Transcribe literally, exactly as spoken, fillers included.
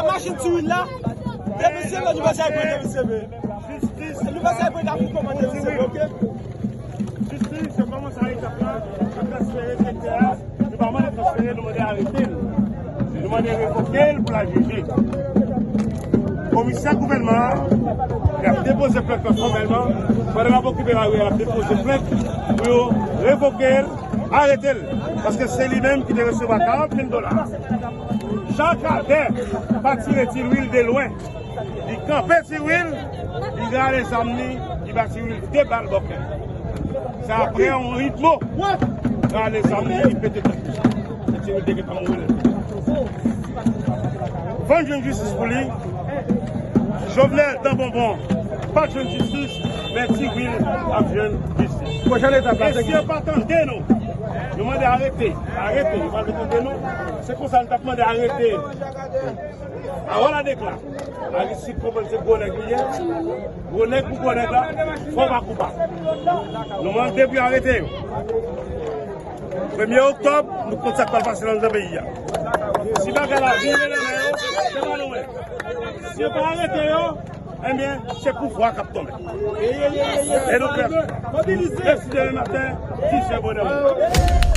Machin Ti Wil la, depi seve, nou pa sa pran depi seve. Jistis. Nou pa sa pran pou kòmande depi seve, oke? Jistis, se kòmanse a etap la, nou transfere direktè a, nou pa mande transfere, nou mande arete l. Nou mande revoke l pou l al jije. Komisè gouvènman an, li ap depoze plent lan fòmèlman, pandan l ap okipe lari a, l ap depoze plent pou yo revoke l, arete l, paske se li menm ki te resevwa karant mil dola. Chak atè pa tire Ti Wil de lwen. Li kanpe Ti Wil, li rale zam li, li ba Ti Wil de bal bòkè. Se apre yon ritmo, rale zam li, li pete tèt li. Se Ti Wil te gentan mouri. Fò n jwenn jistis pou li. Jovenel dan bonbon pa t jwenn jistis, men Ti Wil ap jwenn jistis. Pwochèn etap la, se ki? Mesye pa tande nou. Nou mande arete, arete, yo pa vle tande nou. Se konsa nou t ap mande arete. Awa la dekla. Aristide konprann se gwo nèg li ye. Gwo nèg pou gwo nèg la, fò w pa koupab. Nou mande pou yo arete yo. Premye oktòb, nou konn sa k pral pase nan, nan peyi a. Si bagay la vire nan men yo, se pa nou menm. Si yo pa arete yo, ebyen, se pouvwa k ap tonbe. E nou prè. Depi demen maten, jis bonè.